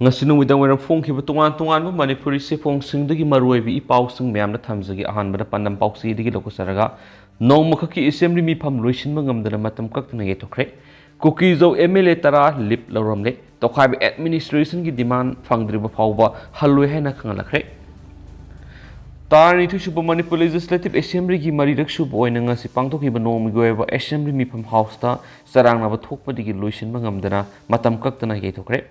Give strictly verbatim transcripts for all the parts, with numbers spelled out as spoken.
ꯉꯁꯤ ꯅꯨꯃꯤꯗꯥꯡ ꯋꯥꯏꯔꯝ ꯐꯣꯡꯈꯤꯕ ꯇꯣꯉꯥꯟ ꯇꯣꯉꯥꯟꯕ ꯃꯅꯤꯄꯨꯔꯤ ꯆꯦꯐꯣꯡꯁꯤꯡꯗꯒꯤ ꯃꯔꯨꯑꯣꯏꯕ ꯏ ꯄꯥꯎꯁꯤꯡ ꯃꯌꯥꯝꯅ ꯊꯝꯖꯒꯦ꯫ ꯑꯍꯥꯟꯕꯗ ꯄꯥꯟꯗꯝ ꯄꯥꯎꯆꯦꯗꯒꯤ ꯂꯧꯈꯠꯆꯔꯒ, ꯅꯣꯡꯃꯈꯛꯀꯤ ꯑꯦꯁꯦꯝꯕ꯭ꯂꯤ ꯃꯤꯐꯝ ꯂꯣꯏꯁꯤꯟꯕ ꯉꯝꯗꯅ ꯃꯇꯝ ꯀꯛꯇꯅ ꯌꯩꯊꯣꯛꯈ꯭ꯔꯦ꯫ ꯀꯨꯀꯤꯖꯧ ꯑꯦꯝ ꯑꯦꯜ ꯑꯦ ꯇꯔꯥ ꯂꯤꯞ ꯂꯧꯔꯝꯂꯦ꯫ ꯇꯣꯈꯥꯏꯕ ꯑꯦꯗꯃꯤꯅꯤꯁꯇ꯭ꯔꯦꯁꯟꯒꯤ ꯗꯤꯃꯥꯟ ꯐꯪꯗ꯭ꯔꯤꯕ ꯐꯥꯎꯕ ꯍꯜꯂꯣꯏ ꯍꯥꯏꯅ ꯈꯪꯍꯜꯂꯛꯈ꯭ꯔꯦ꯫ ꯇꯔꯥꯅꯤꯊꯣꯏ ꯁꯨꯕ ꯃꯅꯤꯄꯨꯔ ꯂꯦꯖꯤꯁꯂꯦꯇꯤꯚ ꯑꯦꯁꯦꯝꯕ꯭ꯂꯤꯒꯤ ꯃꯔꯤꯔꯛ ꯁꯨꯕ ꯑꯣꯏꯅ ꯉꯁꯤ ꯄꯥꯡꯊꯣꯛꯈꯤꯕ ꯅꯣꯡꯃꯒꯤ ꯑꯣꯏꯕ ꯑꯦꯁꯦꯝꯕ꯭ꯂꯤ ꯃꯤꯐꯝ ꯍꯥꯎꯁꯇ ꯆꯔꯥꯡꯅꯕ ꯊꯣꯛꯄꯗꯒꯤ ꯂꯣꯏꯁꯤꯟꯕ ꯉꯝꯗꯅ ꯃꯇꯝ ꯀꯛꯇꯅ ꯌꯩꯊꯣꯛꯈ꯭ꯔꯦ꯫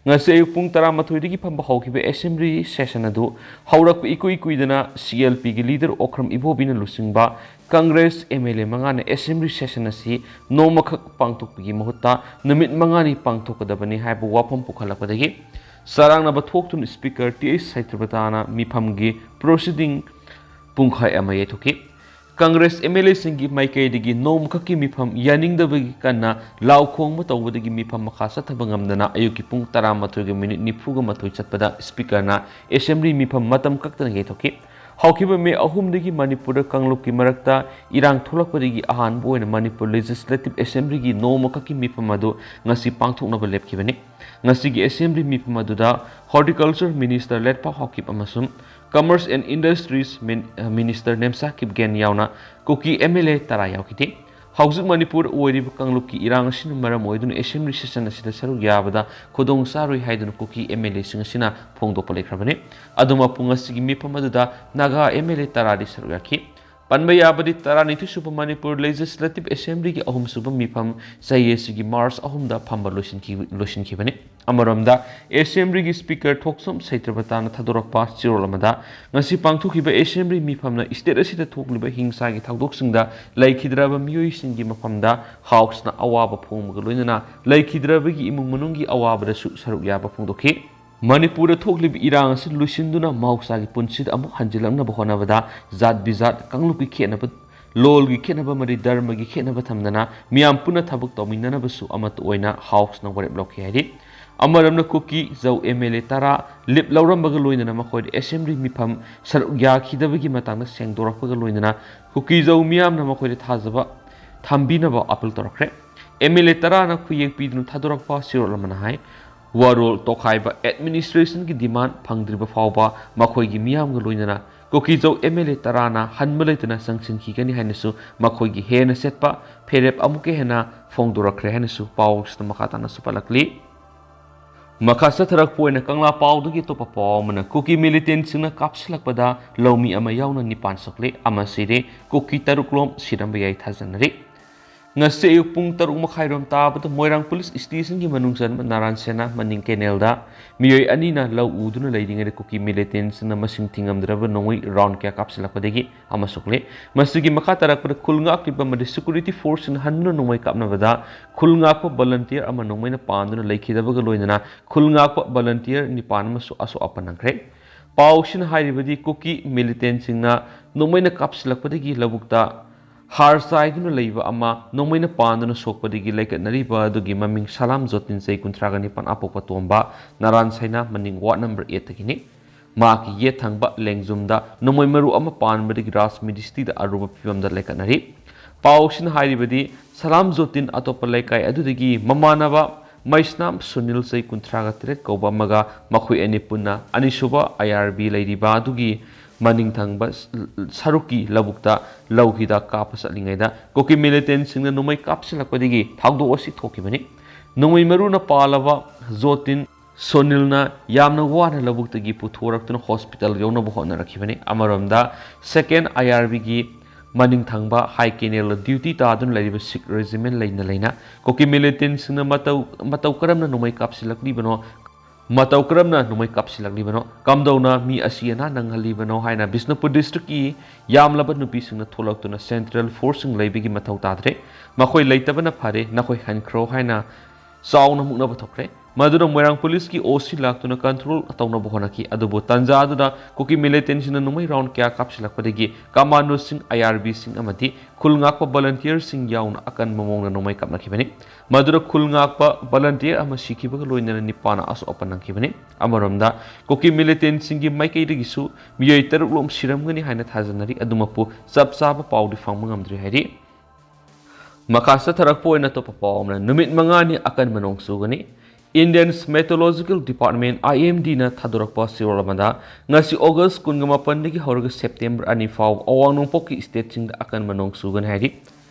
ꯉꯁꯤ ꯑꯌꯨꯛ ꯄꯨꯡ ꯇꯔꯥꯃꯥꯊꯣꯏꯗꯒꯤ ꯐꯝꯕ ꯍꯧꯈꯤꯕ ꯑꯦꯁꯦꯝꯕ꯭ꯂꯤ ꯁꯦꯁꯟ ꯑꯗꯨ ꯍꯧꯔꯛꯄ ꯏꯀꯨꯏ ꯀꯨꯏꯗꯅ ꯁꯤ ꯑꯦꯜ ꯄꯤꯒꯤ ꯂꯤꯗꯔ ꯑꯣꯀ꯭ꯔꯝ ꯏꯕꯣꯕꯤꯅ ꯂꯨꯆꯤꯡꯕ ꯀꯪꯒ꯭ꯔꯦꯁ ꯑꯦꯝ ꯑꯦꯜ ꯑꯦ ꯃꯉꯥꯅ ꯑꯦꯁꯦꯝꯕ꯭ꯂꯤ ꯁꯦꯁꯟ ꯑꯁꯤ ꯅꯣꯡꯃꯈꯛ ꯄꯥꯡꯊꯣꯛꯄꯒꯤ ꯃꯍꯨꯠꯇ ꯅꯨꯃꯤꯠ ꯃꯉꯥꯅꯤ ꯄꯥꯡꯊꯣꯛꯀꯗꯕꯅꯤ ꯍꯥꯏꯕ ꯋꯥꯐꯝ ꯄꯨꯈꯠꯂꯛꯄꯗꯒꯤ ꯆꯔꯥꯡꯅꯕ ꯊꯣꯛꯇꯨꯅ ꯁ꯭ꯄꯤꯀꯔ ꯇꯤ ꯑꯩꯆ ꯁꯇ꯭ꯌꯕ꯭ꯔꯇꯥꯅ ꯃꯤꯐꯝꯒꯤ ꯄ꯭ꯔꯣꯁꯤꯗꯤꯡ ꯄꯨꯡꯈꯥꯏ ꯑꯃ ꯌꯩꯊꯣꯛꯈꯤ꯫ ꯀꯪꯒ꯭ꯔꯦꯁ ꯑꯦꯝ ꯑꯦꯜ ꯑꯦꯁꯤꯡꯒꯤ ꯃꯥꯏꯀꯩꯗꯒꯤ ꯅꯣꯡꯃꯈꯛꯀꯤ ꯃꯤꯐꯝ ꯌꯥꯅꯤꯡꯗꯕꯒꯤ ꯀꯟꯅ ꯂꯥꯎ ꯈꯣꯡꯕ ꯇꯧꯕꯗꯒꯤ ꯃꯤꯐꯝ ꯃꯈꯥ ꯆꯠꯊꯕ ꯉꯝꯗꯅ ꯑꯌꯨꯛꯀꯤ ꯄꯨꯡ ꯇꯔꯥꯃꯥꯊꯣꯏꯒ ꯃꯤꯅꯤꯠ ꯅꯤꯐꯨꯒ ꯃꯥꯊꯣꯏ ꯆꯠꯄꯗ ꯁ꯭ꯄꯤꯀꯔꯅ ꯑꯦꯁꯦꯝꯕ꯭ꯂꯤ ꯃꯤꯐꯝ ꯃꯇꯝ ꯀꯛꯇꯅ ꯌꯩꯊꯣꯛꯈꯤ꯫ ꯍꯧꯈꯤꯕ ꯃꯦ ꯑꯍꯨꯝꯗꯒꯤ ꯃꯅꯤꯄꯨꯔꯗ ꯀꯥꯡꯂꯨꯞꯀꯤ ꯃꯔꯛꯇ ꯏꯔꯥꯡ ꯊꯣꯛꯂꯛꯄꯗꯒꯤ ꯑꯍꯥꯟꯕ ꯑꯣꯏꯅ ꯃꯅꯤꯄꯨꯔ ꯂꯦꯖꯤꯁꯂꯦꯇꯤꯚ ꯑꯦꯁꯦꯝꯕ꯭ꯂꯤꯒꯤ ꯅꯣꯡꯃꯈꯛꯀꯤ ꯃꯤꯐꯝ ꯑꯗꯨ ꯉꯁꯤ ꯄꯥꯡꯊꯣꯛꯅꯕ ꯂꯦꯞꯈꯤꯕꯅꯤ꯫ ꯉꯁꯤꯒꯤ ꯑꯦꯁꯦꯝꯕ꯭ꯂꯤ ꯃꯤꯐꯝ ꯑꯗꯨꯗ ꯍꯣꯔꯇꯤꯀꯜꯆꯔ ꯃꯤꯅꯤꯁꯇꯔ ꯂꯦꯠꯄꯥꯎ ꯍꯥꯎꯀꯤꯞ ꯑꯃꯁꯨꯡ ꯀꯃꯔꯁ ꯑꯦꯟ ꯏꯟꯗꯁꯇ꯭ꯔꯤꯁ ꯃꯤꯟ-, ꯃꯤꯅꯤꯁꯇꯔ ꯅꯦꯝꯁꯥ ꯀꯤꯞꯒꯦꯟ ꯌꯥꯎꯅ ꯀꯨꯀꯤ ꯑꯦꯝ ꯑꯦꯜ ꯑꯦ ꯇꯔꯥ ꯌꯥꯎꯈꯤꯗꯦ꯫ ꯍꯧꯖꯤꯛ ꯃꯅꯤꯄꯨꯔ ꯑꯣꯏꯔꯤꯕ ꯀꯥꯡꯂꯨꯞꯀꯤ ꯏꯔꯥꯡ ꯑꯁꯤꯅ ꯃꯔꯝ ꯑꯣꯏꯗꯨꯅ ꯑꯦꯁꯦꯝꯕ꯭ꯂꯤ ꯁꯦꯁꯟ ꯑꯁꯤꯗ ꯁꯔꯨꯛ ꯌꯥꯕꯗ ꯈꯨꯗꯣꯡ ꯆꯥꯔꯣꯏ ꯍꯥꯏꯗꯨꯅ ꯀꯨꯀꯤ ꯑꯦꯝ ꯑꯦꯜ ꯑꯦꯁꯤꯡ ꯑꯁꯤꯅ ꯐꯣꯡꯗꯣꯛꯄ ꯂꯩꯈ꯭ꯔꯕꯅꯤ꯫ ꯑꯗꯨꯝ ꯃꯄꯨꯡ ꯑꯁꯤꯒꯤ ꯃꯤꯐꯝ ꯑꯗꯨꯗ ꯅꯥꯒꯥ ꯑꯦꯝ ꯑꯦꯜ ꯑꯦ ꯇꯔꯥꯗꯤ ꯁꯔꯨꯛ ꯌꯥꯈꯤ꯫ ꯄꯟꯕ ꯌꯥꯕꯗꯤ, ꯇꯔꯥꯅꯤꯊꯣꯏ ꯁꯨꯕ ꯃꯅꯤꯄꯨꯔ ꯂꯦꯖꯤꯁꯂꯦꯇꯤꯚ ꯑꯦꯁꯦꯝꯕ꯭ꯂꯤꯒꯤ ꯑꯍꯨꯝꯁꯨꯕ ꯃꯤꯐꯝ ꯆꯍꯤ ꯑꯁꯤꯒꯤ ꯃꯥꯔꯆ ꯑꯍꯨꯝꯗ ꯐꯝꯕ ꯂꯣꯏꯁꯤꯟꯈꯤ-, ꯂꯣꯏꯁꯤꯟꯈꯤꯕꯅꯤ꯫ ꯑꯃꯔꯣꯝꯗ, ꯑꯦꯁꯦꯝꯕ꯭ꯂꯤꯒꯤ ꯁ꯭ꯄꯤꯀꯔ ꯊꯣꯛꯆꯣꯝ ꯁꯩꯇ꯭ꯔꯕꯇꯥꯅ ꯊꯥꯗꯣꯔꯛꯄ ꯆꯦꯔꯣꯜ ꯑꯃꯗ, ꯉꯁꯤ ꯄꯥꯡꯊꯣꯛꯈꯤꯕ ꯑꯦꯁꯦꯝꯕ꯭ꯂꯤ ꯃꯤꯐꯝꯅ ꯁ꯭ꯇꯦꯠ ꯑꯁꯤꯗ ꯊꯣꯛꯂꯤꯕ ꯍꯤꯡꯁꯥꯒꯤ ꯊꯧꯗꯣꯛꯁꯤꯡꯗ ꯂꯩꯈꯤꯗ꯭ꯔꯕ ꯃꯤꯑꯣꯏꯁꯤꯡꯒꯤ ꯃꯐꯝꯗ ꯍꯥꯎꯁꯅ ꯑꯋꯥꯕ ꯐꯣꯡꯕꯒ ꯂꯣꯏꯅꯅ ꯂꯩꯈꯤꯗ꯭ꯔꯕꯒꯤ ꯏꯃꯨꯡ ꯃꯅꯨꯡꯒꯤ ꯑꯋꯥꯕꯗꯁꯨ ꯁꯔꯨꯛ ꯌꯥꯕ ꯐꯣꯡꯗꯣꯛꯈꯤ꯫ ꯃꯅꯤꯄꯨꯔꯗ ꯊꯣꯛꯂꯤꯕ ꯏꯔꯥꯡ ꯑꯁꯤ ꯂꯣꯏꯁꯤꯟꯗꯨꯅ ꯃꯍꯧꯁꯥꯒꯤ ꯄꯨꯟꯁꯤꯗ ꯑꯃꯨꯛ ꯍꯟꯖꯤꯜꯂꯛꯅꯕ ꯍꯣꯠꯅꯕꯗ ꯖꯥꯠ ꯕꯤꯖꯥꯠ, ꯀꯥꯡꯂꯨꯞꯀꯤ ꯈꯦꯠꯅꯕ, ꯂꯣꯜꯒꯤ ꯈꯦꯠꯅꯕ ꯑꯃꯗꯤ ꯙꯔꯃꯒꯤ ꯈꯦꯠꯅꯕ ꯊꯝꯗꯅ ꯃꯤꯌꯥꯝ ꯄꯨꯟꯅ ꯊꯕꯛ ꯇꯧꯃꯤꯟꯅꯅꯕꯁꯨ ꯑꯃꯠꯇ ꯑꯣꯏꯅ ꯍꯥꯎꯁꯅ ꯋꯥꯔꯦꯞ ꯂꯧꯈꯤ ꯍꯥꯏꯔꯤ꯫ ꯑꯃꯔꯣꯝꯗ ꯀꯨꯀꯤ ꯖꯧ ꯑꯦꯝ ꯑꯦꯜ ꯑꯦ ꯇꯔꯥ ꯂꯤꯞ ꯂꯧꯔꯝꯕꯒ ꯂꯣꯏꯅꯅ ꯃꯈꯣꯏꯗ ꯑꯦꯁꯦꯝꯕ꯭ꯂꯤ ꯃꯤꯐꯝ ꯁꯔꯨꯛ ꯌꯥꯈꯤꯗꯕꯒꯤ ꯃꯇꯥꯡꯗ ꯁꯦꯡꯗꯣꯔꯛꯄꯒ ꯂꯣꯏꯅꯅ ꯀꯨꯀꯤ ꯖꯧ ꯃꯤꯌꯥꯝꯅ ꯃꯈꯣꯏꯗ ꯊꯥꯖꯕ ꯊꯝꯕꯤꯅꯕ ꯑꯥꯄꯤꯜ ꯇꯧꯔꯛꯈ꯭ꯔꯦ꯫ ꯑꯦꯝ ꯑꯦꯜ ꯑꯦ ꯇꯔꯥꯅ ꯈꯨꯌꯦꯛ ꯄꯤꯗꯨꯅ ꯊꯥꯗꯣꯔꯛꯄ ꯆꯦꯔꯣꯜ ꯑꯃꯅ ꯍꯥꯏ, ꯋꯥꯔꯣꯜ ꯇꯣꯈꯥꯏꯕ ꯑꯦꯗꯃꯤꯅꯤꯁꯇ꯭ꯔꯦꯁꯟꯒꯤ ꯗꯤꯃꯥꯟ ꯐꯪꯗ꯭ꯔꯤꯕ ꯐꯥꯎꯕ ꯃꯈꯣꯏꯒꯤ ꯃꯤꯌꯥꯝꯒ ꯂꯣꯏꯅꯅ ꯀꯨꯀꯤꯖꯧ ꯑꯦꯝ ꯑꯦꯜ ꯑꯦ ꯇꯔꯥꯅ ꯍꯟꯕ ꯂꯩꯇꯅ ꯆꯪꯁꯤꯟꯈꯤꯒꯅꯤ ꯍꯥꯏꯅꯁꯨ ꯃꯈꯣꯏꯒꯤ ꯍꯦꯟꯅ ꯆꯦꯠꯄ ꯐꯦꯔꯦꯞ ꯑꯃꯨꯛꯀ ꯍꯦꯟꯅ ꯐꯣꯡꯗꯣꯔꯛꯈ꯭ꯔꯦ ꯍꯥꯏꯅꯁꯨ ꯄꯥꯎꯁꯤꯗ ꯃꯈꯥ ꯇꯥꯅꯁꯨ ꯄꯜꯂꯛꯂꯤ꯫ ꯃꯈꯥ ꯆꯠꯊꯔꯛꯄ ꯑꯣꯏꯅ ꯀꯪꯂꯥ ꯄꯥꯎꯗꯒꯤ ꯑꯇꯣꯞꯄ ꯄꯥꯎ ꯑꯃꯅ ꯀꯨꯀꯤ ꯃꯤꯂꯤꯇꯦꯟꯁꯤꯡꯅ ꯀꯥꯞꯁꯤꯜꯂꯛꯄꯗ ꯂꯧꯃꯤ ꯑꯃ ꯌꯥꯎꯅ ꯅꯤꯄꯥꯟ ꯁꯣꯛꯂꯦ ꯑꯃ ꯁꯤꯔꯦ, ꯀꯨꯀꯤ ꯇꯔꯨꯛ ꯂꯣꯝ ꯁꯤꯔꯝꯕ ꯌꯥꯏ ꯊꯥꯖꯅꯔꯤ꯫ ꯉꯁꯤ ꯑꯌꯨꯛ ꯄꯨꯡ ꯇꯔꯨꯛ ꯃꯈꯥꯏꯔꯣꯝ ꯇꯥꯕꯗ ꯃꯣꯏꯔꯥꯡ ꯄꯨꯂꯤꯁ ꯁ꯭ꯇꯦꯁꯟꯒꯤ ꯃꯅꯨꯡ ꯆꯟꯕ ꯅꯥꯔꯥꯟ ꯁꯦꯅꯥ ꯃꯅꯤꯡ ꯀꯦꯅꯦꯜꯗ ꯃꯤꯑꯣꯏ ꯑꯅꯤꯅ ꯂꯧ ꯎꯗꯨꯅ ꯂꯩꯔꯤꯉꯩꯗ ꯀꯨꯀꯤ ꯃꯤꯂꯤꯇꯦꯟꯁꯤꯡꯅ ꯃꯁꯤꯡ ꯊꯤꯉꯝꯗ꯭ꯔꯕ ꯅꯣꯡꯃꯩ ꯔꯥꯎꯟ ꯀꯌꯥ ꯀꯥꯞꯁꯤꯜꯂꯛꯄꯗꯒꯤ ꯑꯃ ꯁꯣꯛꯂꯦ꯫ ꯃꯁꯤꯒꯤ ꯃꯈꯥ ꯇꯥꯔꯛꯄꯗ ꯈꯨꯜ ꯉꯥꯛꯂꯤꯕ ꯑꯃꯗꯤ ꯁꯦꯀ꯭ꯌꯨꯔꯤꯇꯤ ꯐꯣꯔꯁꯁꯤꯡꯅ ꯍꯟꯗꯨꯅ ꯅꯣꯡꯃꯩ ꯀꯥꯞꯅꯕꯗ ꯈꯨꯜ ꯉꯥꯛꯄ ꯚꯣꯂꯟꯇꯤꯌꯔ ꯑꯃ ꯅꯣꯡꯃꯩꯅ ꯄꯥꯟꯗꯨꯅ ꯂꯩꯈꯤꯗꯕꯒ ꯂꯣꯏꯅꯅ ꯈꯨꯜ ꯉꯥꯛꯄ ꯚꯣꯂꯟꯇꯤꯌꯔ ꯅꯤꯄꯥꯟ ꯑꯃꯁꯨ ꯑꯁꯣꯛ ꯑꯄꯟ ꯅꯪꯈ꯭ꯔꯦ꯫ ꯄꯥꯎꯁꯤꯅ ꯍꯥꯏꯔꯤꯕꯗꯤ ꯀꯨꯀꯤ ꯃꯤꯂꯤꯇꯦꯟꯁꯤꯡꯅ ꯅꯣꯡꯃꯩꯅ ꯀꯥꯞꯁꯤꯜꯂꯛꯄꯗꯒꯤ ꯂꯧꯕꯨꯛꯇ ꯍꯥꯔ ꯆꯥꯏꯗꯨꯅ ꯂꯩꯕ ꯑꯃ ꯅꯣꯡꯃꯩꯅ ꯄꯥꯟꯗꯨꯅ ꯁꯣꯛꯄꯗꯒꯤ ꯂꯩꯀꯠꯅꯔꯤꯕ ꯑꯗꯨꯒꯤ ꯃꯃꯤꯡ ꯁꯂꯥꯝ ꯖꯣꯇꯤꯟ, ꯆꯍꯤ ꯀꯨꯟꯊ꯭ꯔꯥꯒ ꯅꯤꯄꯥꯟ, ꯑꯄꯣꯛꯄ ꯇꯣꯝꯕ, ꯅꯥꯔꯥꯟ ꯁꯩꯅꯥ ꯃꯅꯤꯡ ꯋꯥꯔꯗ ꯅꯝꯕꯔ ꯑꯩꯠꯇꯒꯤꯅꯤ꯫ ꯃꯍꯥꯛꯀꯤ ꯌꯦꯠ ꯊꯪꯕ ꯂꯦꯡꯖꯨꯝꯗ ꯅꯣꯡꯃꯩ ꯃꯔꯨ ꯑꯃ ꯄꯥꯟꯕꯗꯒꯤ ꯔꯥꯖꯃꯤꯗꯤꯁꯇꯤꯗ ꯑꯔꯨꯕ ꯐꯤꯕꯝꯗ ꯂꯩꯀꯠꯅꯔꯤ꯫ ꯄꯥꯎꯁꯤꯅ ꯍꯥꯏꯔꯤꯕꯗꯤ ꯁꯂꯥꯝ ꯖꯣꯇꯤꯟ ꯑꯇꯣꯞꯄ ꯂꯩꯀꯥꯏ ꯑꯗꯨꯗꯒꯤ ꯃꯃꯥꯟꯅꯕ ꯃꯩꯁꯅꯥꯝ ꯁꯨꯅꯤꯜ, ꯆꯍꯤ ꯀꯨꯟꯊ꯭ꯔꯥꯒ ꯇꯔꯦꯠ ꯀꯧꯕ ꯑꯃꯒ ꯃꯈꯣꯏ ꯑꯅꯤ ꯄꯨꯟꯅ ꯑꯅꯤꯁꯨꯕ ꯑꯥꯏ ꯑꯥꯔ ꯕꯤ ꯂꯩꯔꯤꯕ ꯑꯗꯨꯒꯤ ꯃꯅꯤꯡ ꯊꯪꯕ ꯁꯔꯨꯛꯀꯤ ꯂꯧꯕꯨꯛꯇ ꯂꯧ ꯍꯤꯗꯥꯛ ꯀꯥꯞꯄ ꯆꯠꯂꯤꯉꯩꯗ ꯀꯨꯀꯤ ꯃꯤꯂꯤꯇꯦꯟꯁꯤꯡꯅ ꯅꯣꯡꯃꯩ ꯀꯥꯞꯁꯤꯜꯂꯛꯄꯗꯒꯤ ꯊꯧꯗꯣꯛ ꯑꯁꯤ ꯊꯣꯛꯈꯤꯕꯅꯤ꯫ ꯅꯣꯡꯃꯩ ꯃꯔꯨꯅ ꯄꯥꯜꯂꯕ ꯖꯣꯇꯤꯟ ꯁꯣꯅꯤꯜꯅ ꯌꯥꯝꯅ ꯋꯥꯅ ꯂꯧꯕꯨꯛꯇꯒꯤ ꯄꯨꯊꯣꯔꯛꯇꯨꯅ ꯍꯣꯁꯄꯤꯇꯥꯜ ꯌꯧꯅꯕ ꯍꯣꯠꯅꯔꯛꯈꯤꯕꯅꯤ꯫ ꯑꯃꯔꯣꯝꯗ, ꯁꯦꯀꯦꯟ ꯑꯥꯏ ꯑꯥꯔ ꯕꯤꯒꯤ ꯃꯅꯤꯡ ꯊꯪꯕ ꯍꯥꯏ ꯀꯦꯅꯦꯜꯗ ꯗ꯭ꯌꯨꯇꯤ ꯇꯥꯗꯨꯅ ꯂꯩꯔꯤꯕ ꯁꯤꯈ ꯔꯦꯖꯤꯃꯦꯟ ꯂꯩꯅ ꯂꯩꯅ ꯀꯨꯀꯤ ꯃꯤꯂꯤꯇꯦꯟꯁꯤꯡꯅ ꯃꯇꯧ ꯃꯇꯧ ꯀꯔꯝꯅ ꯅꯣꯡꯃꯩ ꯀꯥꯞꯁꯤꯜꯂꯛꯂꯤꯕꯅꯣ, ꯃꯇꯧ ꯀꯔꯝꯅ ꯅꯣꯡꯃꯩ ꯀꯥꯞꯁꯤꯜꯂꯛꯂꯤꯕꯅꯣ, ꯀꯝꯗꯧꯅ ꯃꯤ ꯑꯁꯤ ꯑꯅꯥ ꯅꯪꯍꯜꯂꯤꯕꯅꯣ ꯍꯥꯏꯅ ꯕꯤꯁꯅꯨꯄꯨꯔ ꯗꯤꯁꯇ꯭ꯔꯤꯛꯀꯤ ꯌꯥꯝꯂꯕ ꯅꯨꯄꯤꯁꯤꯡꯅ ꯊꯣꯛꯂꯛꯇꯨꯅ ꯁꯦꯟꯇ꯭ꯔꯦꯜ ꯐꯣꯔꯁꯁꯤꯡ ꯂꯩꯕꯒꯤ ꯃꯊꯧ ꯇꯥꯗ꯭ꯔꯦ, ꯃꯈꯣꯏ ꯂꯩꯇꯕꯅ ꯐꯔꯦ, ꯅꯈꯣꯏ ꯍꯟꯈ꯭ꯔꯣ ꯍꯥꯏꯅ ꯆꯥꯎꯅ ꯃꯨꯛꯅꯕ ꯊꯣꯛꯈ꯭ꯔꯦ꯫ ꯃꯗꯨꯅ ꯃꯣꯏꯔꯥꯡ ꯄꯨꯂꯤꯁꯀꯤ ꯑꯣ ꯁꯤ ꯂꯥꯛꯇꯨꯅ ꯀꯟꯇ꯭ꯔꯣꯜ ꯇꯧꯅꯕ ꯍꯣꯠꯅꯈꯤ꯫ ꯑꯗꯨꯕꯨ ꯇꯥꯟꯖꯥ ꯑꯗꯨꯗ ꯀꯨꯀꯤ ꯃꯤꯂꯤꯇꯦꯟꯁꯤꯡꯅ ꯅꯣꯡꯃꯩ ꯔꯥꯎꯟ ꯀꯌꯥ ꯀꯥꯞꯁꯤꯜꯂꯛꯄꯗꯒꯤ ꯀꯃꯥꯟꯗꯣꯁꯤꯡ, ꯑꯥꯏ ꯑꯥꯔ ꯕꯤꯁꯤꯡ ꯑꯃꯗꯤ ꯈꯨꯜ ꯉꯥꯛꯄ ꯚꯣꯂꯟꯇꯤꯌꯔꯁꯤꯡ ꯌꯥꯎꯅ ꯑꯀꯟꯕ ꯃꯑꯣꯡꯗ ꯅꯣꯡꯃꯩ ꯀꯥꯞꯅꯈꯤꯕꯅꯤ꯫ ꯃꯗꯨꯗ ꯈꯨꯜ ꯉꯥꯛꯄ ꯚꯣꯂꯟꯇꯤꯌꯔ ꯑꯃ ꯁꯤꯈꯤꯕꯒ ꯂꯣꯏꯅꯅ ꯅꯤꯄꯥꯟꯅ ꯑꯁꯣꯛ ꯑꯄꯟ ꯅꯪꯈꯤꯕꯅꯤ꯫ ꯑꯃꯔꯣꯝꯗ, ꯀꯨꯀꯤ ꯃꯤꯂꯤꯇꯦꯟꯁꯤꯡꯒꯤ ꯃꯥꯏꯀꯩꯗꯒꯤꯁꯨ ꯃꯤꯑꯣꯏ ꯇꯔꯨꯛ ꯂꯣꯝ ꯁꯤꯔꯝꯒꯅꯤ ꯍꯥꯏꯅ ꯊꯥꯖꯅꯔꯤ꯫ ꯑꯗꯨꯃꯛꯄꯨ ꯆꯞ ꯆꯥꯕ ꯄꯥꯎꯗꯤ ꯐꯪꯕ ꯉꯝꯗ꯭ꯔꯤ ꯍꯥꯏꯔꯤ꯫ ꯃꯈꯥ ꯆꯠꯊꯔꯛꯄ ꯑꯣꯏꯅ ꯑꯇꯣꯞꯄ ꯄꯥꯎ ꯑꯃꯅ, ꯅꯨꯃꯤꯠ ꯃꯉꯥꯅꯤ ꯑꯀꯟꯕ ꯅꯣꯡ ꯆꯨꯒꯅꯤ꯫ Indian Meteorological Department, I M D ꯅ ꯊꯥꯗꯣꯔꯛꯄ ꯆꯦꯔꯣꯜ ꯑꯃꯗ, ꯉꯁꯤ August ꯀꯨꯟꯒ ꯃꯥꯄꯟꯗꯒꯤ ꯍꯧꯔꯒ September ꯑꯅꯤ ꯐꯥꯎꯕ ꯑꯋꯥꯡ ꯅꯣꯡꯄꯣꯛꯀꯤ state ꯁꯤꯡꯗ ꯑꯀꯟꯕ ꯅꯣꯡ ꯆꯨꯒꯅꯤ ꯍꯥꯏꯔꯤ꯫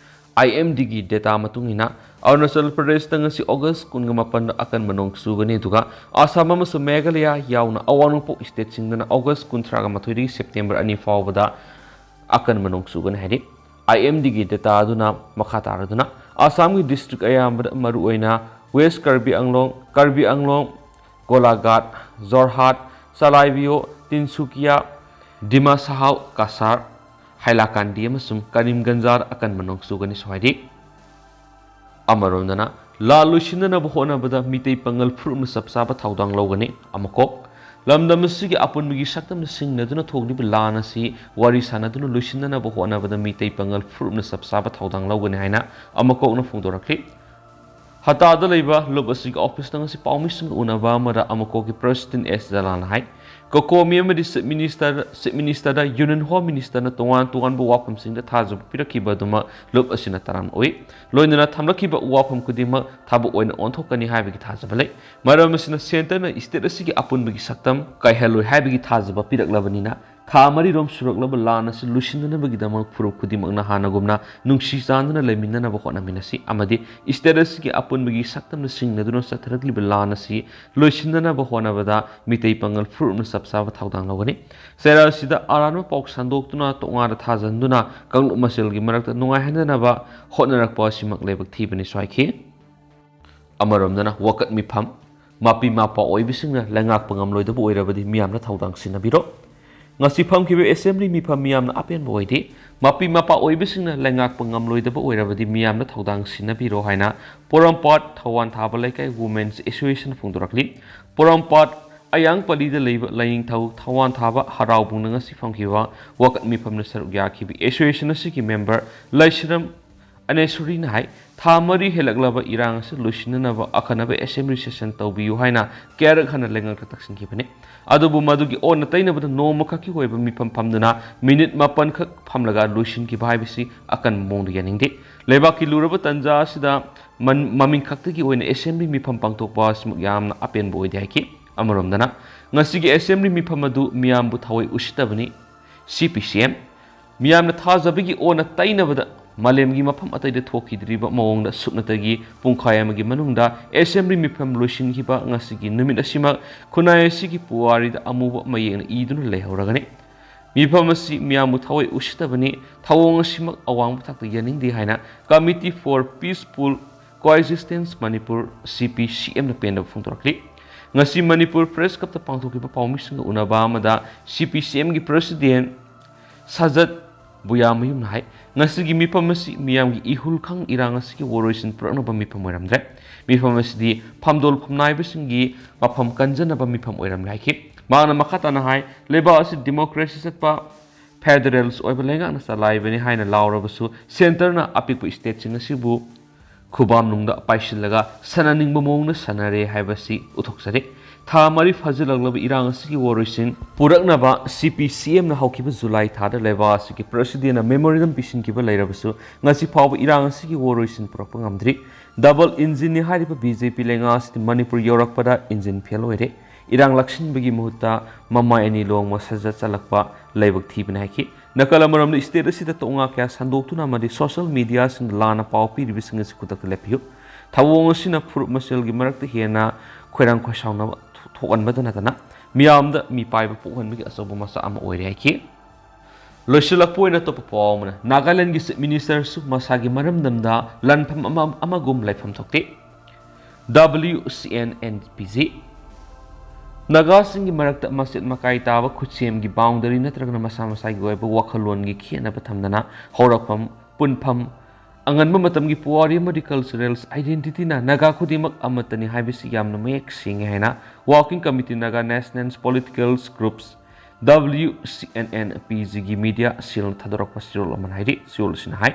I M D ꯒꯤ data ꯃꯇꯨꯡ ꯏꯟꯅ, ꯑꯔꯨꯅꯥꯆꯜ ꯄ꯭ꯔꯗꯦꯁꯇ ꯉꯁꯤ August ꯀꯨꯟꯒ ꯃꯥꯄꯟꯗ ꯑꯀꯟꯕ ꯅꯣꯡ ꯆꯨꯒꯅꯤ, ꯑꯗꯨꯒ ꯑꯁꯥꯝ ꯑꯃꯁꯨꯡ ꯃꯦꯘꯥꯂꯌꯥ ꯌꯥꯎꯅ ꯑꯋꯥꯡ ꯅꯣꯡꯄꯣꯛ state ꯁꯤꯡꯗꯅ August ꯀꯨꯟꯊ꯭ꯔꯥꯒ ꯃꯥꯊꯣꯏꯗꯒꯤ September ꯑꯅꯤ ꯐꯥꯎꯕꯗ ꯑꯀꯟꯕ ꯅꯣꯡ ꯆꯨꯒꯅꯤ ꯍꯥꯏꯔꯤ꯫ I M D ꯒꯤ data ꯑꯗꯨꯅ ꯃꯈꯥ ꯇꯥꯔꯗꯨꯅ, ꯑꯁꯥꯝꯒꯤ district ꯑꯌꯥꯝꯕꯗ, ꯃꯔꯨꯑꯣꯏꯅ West Karbi Anglong, Karbi Anglong, Golaghat, Jorhat, Chalaibio, Tinsukia, Dima Hasao, Cachar, Hailakandi ꯑꯃꯁꯨꯡ ꯀꯔꯤꯝꯒꯟꯖꯗ ꯑꯀꯟꯕ ꯅꯣꯡ ꯆꯨꯒꯅꯤꯁꯨ ꯍꯥꯏꯔꯤ꯫ ꯑꯃꯔꯣꯝꯗꯅ, ꯂꯥꯟ ꯂꯣꯏꯁꯤꯟꯅꯅꯕ ꯍꯣꯠꯅꯕꯗ ꯃꯤꯇꯩ ꯄꯥꯉꯜ ꯐꯨꯔꯨꯞꯅ ꯆꯞ ꯆꯥꯕ ꯊꯧꯗꯥꯡ ꯂꯧꯒꯅꯤ꯫ ꯑꯃꯀꯣꯛ, ꯂꯝꯗꯝ ꯑꯁꯤꯒꯤ ꯑꯄꯨꯟꯕꯒꯤ ꯁꯛꯇꯝꯅ ꯁꯤꯡꯅꯗꯨꯅ ꯊꯣꯛꯂꯤꯕ ꯂꯥꯟ ꯑꯁꯤ ꯋꯥꯔꯤ ꯁꯥꯟꯅꯗꯨꯅ ꯂꯣꯏꯁꯤꯟꯅꯅꯕ ꯍꯣꯠꯅꯕꯗ ꯃꯤꯇꯩ ꯄꯥꯉꯜ ꯐꯨꯔꯨꯞꯅ ꯆꯞ ꯆꯥꯕ ꯊꯧꯗꯥꯡ ꯂꯧꯒꯅꯤ ꯍꯥꯏꯅ ꯑꯃꯀꯣꯛꯅ ꯐꯣꯡꯗꯣꯔꯛꯈꯤ꯫ ꯍꯇꯥꯗ ꯂꯩꯕ ꯂꯨꯞ ꯑꯁꯤꯒꯤ office ꯇ ꯉꯁꯤ ꯄꯥꯎꯃꯤꯁꯤꯡꯒ ꯎꯅꯕ ꯑꯃꯗ ꯑꯃꯀꯣꯛꯀꯤ President ꯑꯦꯁ ꯖꯂꯥꯜꯅ ꯍꯥꯏ, ꯀꯣꯀꯣꯃꯤ ꯑꯃꯗꯤ Chief Minister, Chief Minister ꯗ Union Home Minister ꯅ ꯇꯣꯉꯥꯟ ꯇꯣꯉꯥꯟꯕ ꯋꯥꯐꯝꯁꯤꯡꯗ ꯊꯥꯖꯕ ꯄꯤꯔꯛꯈꯤꯕ ꯑꯗꯨꯃꯛ ꯂꯨꯞ ꯑꯁꯤꯅ ꯇꯔꯥꯝꯅ ꯑꯣꯛꯏ꯫ ꯂꯣꯏꯅꯅ ꯊꯝꯂꯛꯈꯤꯕ ꯋꯥꯐꯝ ꯈꯨꯗꯤꯡꯃꯛ ꯊꯕꯛ ꯑꯣꯏꯅ ꯑꯣꯟꯊꯣꯛꯀꯅꯤ ꯍꯥꯏꯕꯒꯤ ꯊꯥꯖꯕ ꯂꯩ꯫ ꯃꯔꯝ ꯑꯁꯤꯅ, centre ꯅ state ꯑꯁꯤꯒꯤ ꯑꯄꯨꯟꯕꯒꯤ ꯁꯛꯇꯝ ꯀꯥꯏꯍꯜꯂꯣꯏ ꯍꯥꯏꯕꯒꯤ ꯊꯥꯖꯕ ꯄꯤꯔꯛꯂꯕꯅꯤꯅ, ꯊꯥ ꯃꯔꯤꯔꯣꯝ ꯁꯨꯔꯛꯂꯕ ꯂꯥꯟ ꯑꯁꯤ ꯂꯣꯏꯁꯤꯟꯅꯅꯕꯒꯤꯗꯃꯛ ꯐꯨꯔꯨꯞ ꯈꯨꯗꯤꯡꯃꯛꯅ ꯍꯥꯟꯅꯒꯨꯝꯅ ꯅꯨꯡꯁꯤ ꯆꯥꯟꯅꯅ ꯂꯩꯃꯤꯟꯅꯅꯕ ꯍꯣꯠꯅꯃꯤꯟꯅꯁꯤ ꯑꯃꯗꯤ state ꯑꯁꯤꯒꯤ ꯑꯄꯨꯟꯕꯒꯤ ꯁꯛꯇꯝꯅ ꯁꯤꯡꯅꯗꯨꯅ ꯆꯠꯊꯔꯛꯂꯤꯕ ꯂꯥꯟ ꯑꯁꯤ ꯂꯣꯏꯁꯤꯟꯅꯅꯕ ꯍꯣꯠꯅꯕꯗ ꯃꯤꯇꯩ ꯄꯥꯉꯜ ꯐꯨꯔꯨꯞꯅ ꯆꯞ ꯆꯥꯕ ꯊꯧꯗꯥꯡ ꯂꯧꯒꯅꯤ꯫ ꯆꯩꯔꯥꯛ ꯑꯁꯤꯗ ꯑꯔꯥꯟꯕ ꯄꯥꯎ ꯁꯟꯗꯣꯛꯇꯨꯅ ꯇꯣꯉꯥꯟꯅ ꯊꯥꯖꯟꯗꯨꯅ ꯀꯥꯡꯂꯨꯞ ꯃꯁꯦꯜꯒꯤ ꯃꯔꯛꯇ ꯅꯨꯡꯉꯥꯏꯍꯟꯗꯅꯕ ꯍꯣꯠꯅꯔꯛꯄ ꯑꯁꯤꯃꯛ ꯂꯥꯏꯕꯛ ꯊꯤꯕꯅꯤꯁꯨ ꯍꯥꯏꯈꯤ꯫ ꯑꯃꯔꯣꯝꯗꯅ, ꯋꯥꯀꯠ ꯃꯤꯐꯝ, ꯃꯄꯤ ꯃꯄꯥ ꯑꯣꯏꯕꯁꯤꯡꯅ ꯂꯩꯉꯥꯛꯄ ꯉꯝꯂꯣꯏꯗꯕ ꯑꯣꯏꯔꯕꯗꯤ ꯃꯤꯌꯥꯝꯅ ꯊꯧꯗꯥꯡ ꯁꯤꯟꯅꯕꯤꯔꯣ꯫ ꯉꯁꯤ ꯐꯝꯈꯤꯕ assembly ꯃꯤꯐꯝ ꯃꯤꯌꯥꯝꯅ ꯑꯄꯦꯟꯕ ꯑꯣꯏꯗꯦ꯫ ꯃꯄꯤ ꯃꯄꯥ ꯑꯣꯏꯕꯁꯤꯡꯅ ꯂꯩꯉꯥꯛꯄ ꯉꯝꯂꯣꯏꯗꯕ ꯑꯣꯏꯔꯕꯗꯤ ꯃꯤꯌꯥꯝꯅ ꯊꯧꯗꯥꯡ ꯁꯤꯟꯅꯕꯤꯔꯣ ꯍꯥꯏꯅ ꯄꯣꯔꯣꯝꯄꯥꯠ ꯊꯧꯋꯥꯟ ꯊꯥꯕ ꯂꯩꯀꯥꯏ Women's Association ꯐꯣꯡꯗꯣꯔꯛꯂꯤ꯫ ꯄꯣꯔꯣꯝꯄꯥꯠ ꯑꯌꯥꯡꯄꯜꯂꯤꯗ ꯂꯩꯕ ꯂꯥꯏꯅꯤꯡꯊꯧ ꯊꯧꯋꯥꯟ ꯊꯥꯕ ꯍꯔꯥꯎꯕꯨꯡꯅ ꯉꯁꯤ ꯐꯝꯈꯤꯕ ꯋꯥꯀꯠ ꯃꯤꯐꯝꯗ ꯁꯔꯨꯛ ꯌꯥꯈꯤꯕ association ꯑꯁꯤꯒꯤ member ꯂꯩꯁꯤꯔꯝ ꯑꯅꯦꯁꯣꯔꯤꯅ ꯍꯥꯏ, ꯊꯥ ꯃꯔꯤ ꯍꯦꯜꯂꯛꯂꯕ ꯏꯔꯥꯡ ꯑꯁꯤ ꯂꯣꯏꯁꯤꯟꯅꯅꯕ ꯑꯈꯟꯅꯕ assembly session ꯇꯧꯕꯤꯌꯨ ꯍꯥꯏꯅ ꯀꯌꯥꯔꯛ ꯍꯟꯅ ꯂꯩꯉꯥꯛꯇ ꯇꯛꯁꯤꯟꯈꯤꯕꯅꯤ꯫ ꯑꯗꯨꯕꯨ ꯃꯗꯨꯒꯤ ꯑꯣꯟꯅ ꯇꯩꯅꯕꯗ ꯅꯣꯡꯃꯈꯛꯀꯤ ꯑꯣꯏꯕ ꯃꯤꯐꯝ ꯐꯝꯗꯨꯅ ꯃꯤꯅꯤꯠ ꯃꯥꯄꯟꯈꯛ ꯐꯝꯂꯒ ꯂꯣꯏꯁꯤꯟꯈꯤꯕ ꯍꯥꯏꯕꯁꯤ ꯑꯀꯟꯕ ꯃꯑꯣꯡꯗ ꯌꯥꯅꯤꯡꯗꯦ꯫ ꯂꯩꯕꯥꯛꯀꯤ ꯂꯨꯔꯕ ꯇꯥꯟꯖꯥ ꯑꯁꯤꯗ ꯃꯟ-, ꯃꯃꯤꯡ ꯈꯛꯇꯒꯤ ꯑꯣꯏꯅ assembly ꯃꯤꯐꯝ ꯄꯥꯡꯊꯣꯛꯄ ꯑꯁꯤꯃꯛ ꯌꯥꯝꯅ ꯑꯄꯦꯟꯕ ꯑꯣꯏꯗꯦ ꯍꯥꯏꯈꯤ꯫ ꯑꯃꯔꯣꯝꯗꯅ, ꯉꯁꯤꯒꯤ assembly ꯃꯤꯐꯝ ꯑꯗꯨ ꯃꯤꯌꯥꯝꯕꯨ ꯊꯑꯣꯏ ꯎꯁꯤꯠꯇꯕꯅꯤ, C P C M꯫ ꯃꯤꯌꯥꯝꯅ ꯊꯥꯖꯕꯒꯤ ꯑꯣꯟꯅ ꯇꯩꯅꯕꯗ ꯃꯥꯂꯦꯝꯒꯤ ꯃꯐꯝ ꯑꯇꯩꯗ ꯊꯣꯛꯈꯤꯗ꯭ꯔꯤꯕ ꯃꯑꯣꯡꯗ ꯁꯨꯞꯅꯇꯒꯤ ꯄꯨꯡꯈꯥꯏ ꯑꯃꯒꯤ ꯃꯅꯨꯡꯗ assembly ꯃꯤꯐꯝ ꯂꯣꯏꯁꯤꯟꯈꯤꯕ ꯉꯁꯤꯒꯤ ꯅꯨꯃꯤꯠ ꯑꯁꯤꯃꯛ ꯈꯨꯟꯅꯥꯏ ꯑꯁꯤꯒꯤ ꯄꯨꯋꯥꯔꯤꯗ ꯑꯃꯨꯕ ꯃꯌꯦꯛꯅ ꯏꯗꯨꯅ ꯂꯩꯍꯧꯔꯒꯅꯤ꯫ ꯃꯤꯐꯝ ꯑꯁꯤ ꯃꯤꯌꯥꯝꯕꯨ ꯊꯑꯣꯏ ꯎꯁꯤꯠꯇꯕꯅꯤ, ꯊꯧꯑꯣꯡ ꯑꯁꯤꯃꯛ ꯑꯋꯥꯡꯕ ꯊꯥꯛꯇ ꯌꯥꯅꯤꯡꯗꯦ ꯍꯥꯏꯅ Committee for Peaceful Coexistence Manipur, C P C M ꯅ ꯄꯦꯟꯗꯕ ꯐꯣꯡꯗꯣꯔꯛꯂꯤ꯫ ꯉꯁꯤ ꯃꯅꯤꯄꯨꯔ Press Club ꯇ ꯄꯥꯡꯊꯣꯛꯈꯤꯕ ꯄꯥꯎꯃꯤꯁꯤꯡꯒ ꯎꯅꯕ ꯑꯃꯗ C P C M ꯒꯤ President ꯁꯖꯠ ꯕꯨꯌꯥꯃꯌꯨꯝꯅ ꯍꯥꯏ, ꯉꯁꯤꯒꯤ ꯃꯤꯐꯝ ꯑꯁꯤ ꯃꯤꯌꯥꯝꯒꯤ ꯏꯍꯨꯜ ꯈꯪ ꯏꯔꯥꯡ ꯑꯁꯤꯒꯤ ꯋꯥꯔꯣꯏꯁꯤꯟ ꯄꯨꯔꯛꯅꯕ ꯃꯤꯐꯝ ꯑꯣꯏꯔꯝꯗ꯭ꯔꯦ꯫ ꯃꯤꯐꯝ ꯑꯁꯤꯗꯤ ꯐꯝꯗꯣꯜ ꯐꯝꯅꯥꯏꯕꯁꯤꯡꯒꯤ ꯃꯐꯝ ꯀꯟꯖꯅꯕ ꯃꯤꯐꯝ ꯑꯣꯏꯔꯝꯂꯦ ꯍꯥꯏꯈꯤ꯫ ꯃꯍꯥꯛꯅ ꯃꯈꯥ ꯇꯥꯅ ꯍꯥꯏ, ꯂꯩꯕꯥꯛ ꯑꯁꯤ democracy ꯆꯠꯄ, federals ꯑꯣꯏꯕ ꯂꯩꯉꯥꯛꯅ ꯆꯂꯥꯏꯕꯅꯤ ꯍꯥꯏꯅ ꯂꯥꯎꯔꯕꯁꯨ, centre ꯅ ꯑꯄꯤꯛꯄ state ꯁꯤꯡ ꯑꯁꯤꯕꯨ ꯈꯨꯕꯥꯝꯅꯨꯡꯗ ꯄꯥꯏꯁꯤꯜꯂꯒ ꯁꯥꯟꯅꯅꯤꯡꯕ ꯃꯑꯣꯡꯗ ꯁꯥꯟꯅꯔꯦ ꯍꯥꯏꯕꯁꯤ ꯎꯠꯊꯣꯛꯆꯔꯤ꯫ ꯊꯥ ꯃꯔꯤ ꯐꯥꯖꯤꯜꯂꯛꯂꯕ ꯏꯔꯥꯡ ꯑꯁꯤꯒꯤ ꯋꯥꯔꯣꯏꯁꯤꯟ ꯄꯨꯔꯛꯅꯕ C P C M ꯅ ꯍꯧꯈꯤꯕ ꯖꯨꯂꯥꯏ ꯊꯥꯗ ꯂꯩꯕꯥꯛ ꯑꯁꯤꯒꯤ President ꯅ memorandum ꯄꯤꯁꯤꯟꯈꯤꯕ ꯂꯩꯔꯕꯁꯨ, ꯉꯁꯤ ꯐꯥꯎꯕ ꯏꯔꯥꯡ ꯑꯁꯤꯒꯤ ꯋꯥꯔꯣꯏꯁꯤꯟ ꯄꯨꯔꯛꯄ ꯉꯝꯗ꯭ꯔꯤ꯫ Double engine ꯅꯤ ꯍꯥꯏꯔꯤꯕ B J P ꯂꯩꯉꯥꯛ ꯑꯁꯤꯗꯤ ꯃꯅꯤꯄꯨꯔ ꯌꯧꯔꯛꯄꯗ engine fail ꯑꯣꯏꯔꯦ꯫ ꯏꯔꯥꯡ ꯂꯥꯛꯁꯤꯟꯕꯒꯤ ꯃꯍꯨꯠꯇ ꯃꯃꯥꯏ ꯑꯅꯤ ꯂꯣꯡꯕ ꯁꯖꯠ ꯆꯠꯂꯛꯄ ꯂꯥꯏꯕꯛ ꯊꯤꯕꯅꯤ ꯍꯥꯏꯈꯤ꯫ ꯅꯥꯀꯜ ꯑꯃꯔꯣꯝꯗ state ꯑꯁꯤꯗ ꯇꯣꯉꯥ ꯀꯌꯥ ꯁꯟꯗꯣꯛꯇꯨꯅ ꯑꯃꯗꯤ social media ꯁꯤꯡꯗ ꯂꯥꯟꯅ ꯄꯥꯎ ꯄꯤꯔꯤꯕꯁꯤꯡ ꯑꯁꯤ ꯈꯨꯗꯛꯇ ꯂꯦꯞꯄꯤꯌꯨ꯫ ꯊꯧꯑꯣꯡ ꯑꯁꯤꯅ ꯐꯨꯔꯨꯞ ꯃꯁꯦꯜꯒꯤ ꯃꯔꯛꯇ ꯍꯦꯟꯅ ꯈꯣꯏꯔꯥꯡ ꯈꯣꯏꯁꯥꯎꯅꯕ ꯊꯣꯛꯍꯟꯕꯗ ꯅꯠꯇꯅ ꯃꯤꯌꯥꯝꯗ ꯃꯤꯄꯥꯏꯕ ꯄꯣꯛꯍꯟꯕꯒꯤ ꯑꯆꯧꯕ ꯃꯆꯥꯛ ꯑꯃ ꯑꯣꯏꯔꯦ ꯍꯥꯏꯈꯤ꯫ ꯂꯣꯏꯁꯤꯜꯂꯛꯄ ꯑꯣꯏꯅ ꯑꯇꯣꯞꯄ ꯄꯥꯎ ꯑꯃꯅ, ꯅꯥꯒꯥꯂꯦꯟꯗꯒꯤ Chief Minister ꯁꯨ ꯃꯁꯥꯒꯤ ꯃꯔꯝꯗꯝꯗ ꯂꯥꯟꯐꯝ ꯑꯃ ꯑꯃꯒꯨꯝ ꯂꯩꯐꯝ ꯊꯣꯛꯇꯦ꯫ W C N N P G꯫ ꯅꯥꯒꯥꯁꯤꯡꯒꯤ ꯃꯔꯛꯇ ꯃꯆꯦꯠ ꯃꯀꯥꯏ ꯇꯥꯕ ꯈꯨꯠꯁꯦꯝꯒꯤ boundary ꯅꯠꯇ꯭ꯔꯒꯅ ꯃꯁꯥ ꯃꯁꯥꯒꯤ ꯑꯣꯏꯕ ꯋꯥꯈꯜꯂꯣꯟꯒꯤ ꯈꯦꯠꯅꯕ ꯊꯝꯗꯅ ꯍꯧꯔꯛꯐꯝ, ꯄꯨꯟꯐꯝ, ꯑꯉꯟꯕ ꯃꯇꯝꯒꯤ ꯄꯨꯋꯥꯔꯤ ꯑꯃꯗꯤ cultural identity ꯅ ꯅꯥꯒꯥ ꯈꯨꯗꯤꯡꯃꯛ ꯑꯃꯠꯇꯅꯤ ꯍꯥꯏꯕꯁꯤ ꯌꯥꯝꯅ ꯃꯌꯦꯛ ꯁꯦꯡꯉꯤ ꯍꯥꯏꯅ Working Committee Naga Nationals Political Groups, W C N N P G ꯒꯤ media cell ꯅ ꯊꯥꯗꯣꯔꯛꯄ ꯆꯦꯔꯣꯜ ꯑꯃꯅ ꯍꯥꯏꯔꯤ꯫ ꯆꯦꯔꯣꯜ ꯑꯁꯤꯅ ꯍꯥꯏ,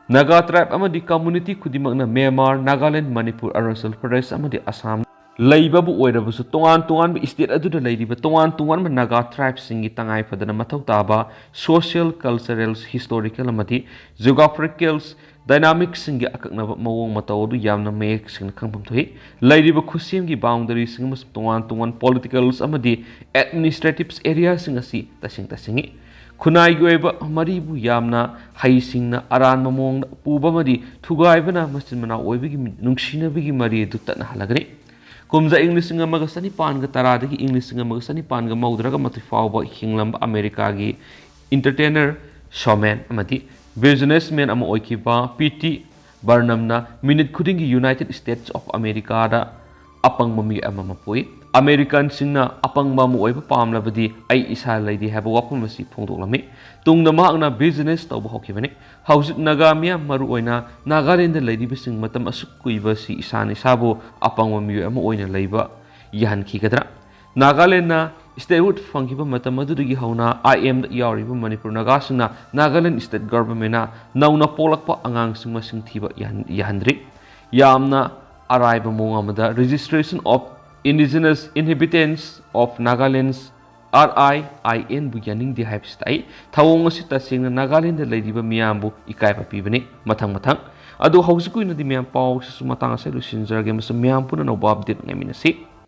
ꯅꯥꯒꯥ tribe ꯑꯃꯗꯤ community ꯈꯨꯗꯤꯡꯃꯛꯅ ꯃ꯭ꯌꯥꯟꯃꯥꯔ, ꯅꯥꯒꯥꯂꯦꯟ, ꯃꯅꯤꯄꯨꯔ, ꯑꯔꯨꯅꯥꯆꯜ ꯄ꯭ꯔꯗꯦꯁ ꯑꯃꯗꯤ ꯑꯁꯥꯝ ꯂꯩꯕꯕꯨ ꯑꯣꯏꯔꯕꯁꯨ, ꯇꯣꯉꯥꯟ ꯇꯣꯉꯥꯟꯕ state ꯑꯗꯨꯗ ꯂꯩꯔꯤꯕ ꯇꯣꯉꯥꯟ ꯇꯣꯉꯥꯟꯕ ꯅꯥꯒꯥ tribeꯁꯤꯡꯒꯤ ꯇꯉꯥꯏ ꯐꯗꯅ ꯃꯊꯧ ꯇꯥꯕ social, cultural, historical ꯑꯃꯗꯤ geographical dynamicsꯁꯤꯡꯒꯤ ꯑꯀꯛꯅꯕ ꯃꯑꯣꯡ ꯃꯇꯧ ꯑꯗꯨ ꯌꯥꯝꯅ ꯃꯌꯦꯛ ꯁꯦꯡꯅ ꯈꯪꯐꯝ ꯊꯣꯛꯏ꯫ ꯂꯩꯔꯤꯕ ꯈꯨꯠꯁꯦꯝꯒꯤ boundaryꯁꯤꯡ ꯑꯃꯁꯨꯡ ꯇꯣꯉꯥꯟ ꯇꯣꯉꯥꯟ politicals ꯑꯃꯗꯤ administrative areaꯁꯤꯡ ꯑꯁꯤ ꯇꯁꯦꯡ ꯇꯁꯦꯡꯉꯤ꯫ ꯈꯨꯟꯅꯥꯏꯒꯤ ꯑꯣꯏꯕ ꯃꯔꯤꯕꯨ ꯌꯥꯝꯅ ꯍꯩꯁꯤꯡꯅ ꯑꯔꯥꯟꯕ ꯃꯑꯣꯡꯗ ꯄꯨꯕ ꯑꯃꯗꯤ ꯊꯨꯒꯥꯏꯕꯅ ꯃꯆꯤꯟ ꯃꯅꯥꯎ ꯑꯣꯏꯕꯒꯤ ꯅꯨꯡꯁꯤꯅꯕꯒꯤ ꯃꯔꯤ ꯑꯗꯨ ꯇꯠꯅꯍꯜꯂꯒꯅꯤ꯫ ꯀꯨꯝꯖꯥ ꯏꯪ ꯂꯤꯁꯤꯡ ꯑꯃꯒ ꯆꯅꯤꯄꯥꯟꯒ ꯇꯔꯥꯗꯒꯤ ꯏꯪ ꯂꯤꯁꯤꯡ ꯑꯃꯒ ꯆꯅꯤꯄꯥꯟꯒ ꯃꯧꯗ꯭ꯔꯥꯒ ꯃꯥꯊꯣꯏ ꯐꯥꯎꯕ ꯍꯤꯡꯂꯝꯕ ꯑꯃꯦꯔꯤꯀꯥꯒꯤ entertainer, showman ꯑꯃꯗꯤ businessman ꯑꯃ ꯑꯣꯏꯈꯤꯕ P T Barnumꯅ ꯃꯤꯅꯤꯠ ꯈꯨꯗꯤꯡꯒꯤ United States of Americaꯗ ꯑꯄꯪꯕ ꯃꯤꯑꯣꯏ ꯑꯃꯃꯝ ꯄꯣꯛꯏ꯫ ꯑꯃꯦꯔꯤꯀꯥꯟꯁꯤꯡꯅ ꯑꯄꯪꯕ ꯑꯃ ꯑꯣꯏꯕ ꯄꯥꯝꯂꯕꯗꯤ ꯑꯩ ꯏꯁꯥ ꯂꯩꯔꯤ ꯍꯥꯏꯕ ꯋꯥꯐꯝ ꯑꯁꯤ ꯐꯣꯡꯗꯣꯛꯂꯝꯃꯤ꯫ ꯇꯨꯡꯗ ꯃꯍꯥꯛꯅ business ꯇꯧꯕ ꯍꯧꯈꯤꯕꯅꯤ꯫ ꯍꯧꯖꯤꯛ ꯅꯥꯒꯥ ꯃꯤꯌꯥꯝ, ꯃꯔꯨꯑꯣꯏꯅ ꯅꯥꯒꯥꯂꯦꯟꯗ ꯂꯩꯔꯤꯕꯁꯤꯡ, ꯃꯇꯝ ꯑꯁꯨꯛ ꯀꯨꯏꯕ ꯑꯁꯤ ꯏꯁꯥꯅ ꯏꯁꯥꯕꯨ ꯑꯄꯪꯕ ꯃꯤꯑꯣꯏ ꯑꯃ ꯑꯣꯏꯅ ꯂꯩꯕ ꯌꯥꯍꯟꯈꯤꯒꯗ꯭ꯔꯥ? ꯅꯥꯒꯥꯂꯦꯟꯗꯅ statehood ꯐꯪꯈꯤꯕ ꯃꯇꯝ ꯑꯗꯨꯗꯒꯤ ꯍꯧꯅ I M ꯗ ꯌꯥꯎꯔꯤꯕ ꯃꯅꯤꯄꯨꯔ ꯅꯥꯒꯥꯁꯤꯡꯅ ꯅꯥꯒꯥꯂꯦꯟ state governmentꯅ ꯅꯧꯅ ꯄꯣꯛꯂꯛꯄ ꯑꯉꯥꯡꯁꯤꯡ ꯃꯁꯤꯡ ꯊꯤꯕ ꯌꯥꯍꯟ-, ꯌꯥꯍꯟꯗ꯭ꯔꯤ꯫ ꯌꯥꯝꯅ ꯑꯔꯥꯏꯕ ꯃꯑꯣꯡ ꯑꯃꯗ Registration of Indigenous Inhabitants of Nagaland, R I I N ꯕꯨ ꯌꯥꯅꯤꯡꯗꯦ ꯍꯥꯏꯕꯁꯤ ꯇꯥꯛꯏ꯫ ꯊꯧꯑꯣꯡ ꯑꯁꯤ ꯇꯁꯦꯡꯅ ꯅꯥꯒꯥꯂꯦꯟꯗ ꯂꯩꯔꯤꯕ ꯃꯤꯌꯥꯝꯕꯨ ꯏꯀꯥꯏꯕ ꯄꯤꯕꯅꯤ꯫ ꯃꯊꯪ ꯃꯊꯪ꯫ ꯑꯗꯨ ꯍꯧꯖꯤꯛꯀꯤ ꯑꯣꯏꯅꯗꯤ ꯃꯌꯥꯝ ꯄꯥꯎꯁꯤꯁꯨ ꯃꯇꯥꯡ ꯑꯁꯤꯗ ꯂꯣꯏꯁꯤꯟꯖꯔꯒꯦ, ꯑꯃꯁꯨꯡ ꯃꯌꯥꯝ ꯄꯨꯝꯅ ꯑꯅꯧꯕ update ꯉꯥꯏꯃꯤꯟꯅꯁꯤ꯫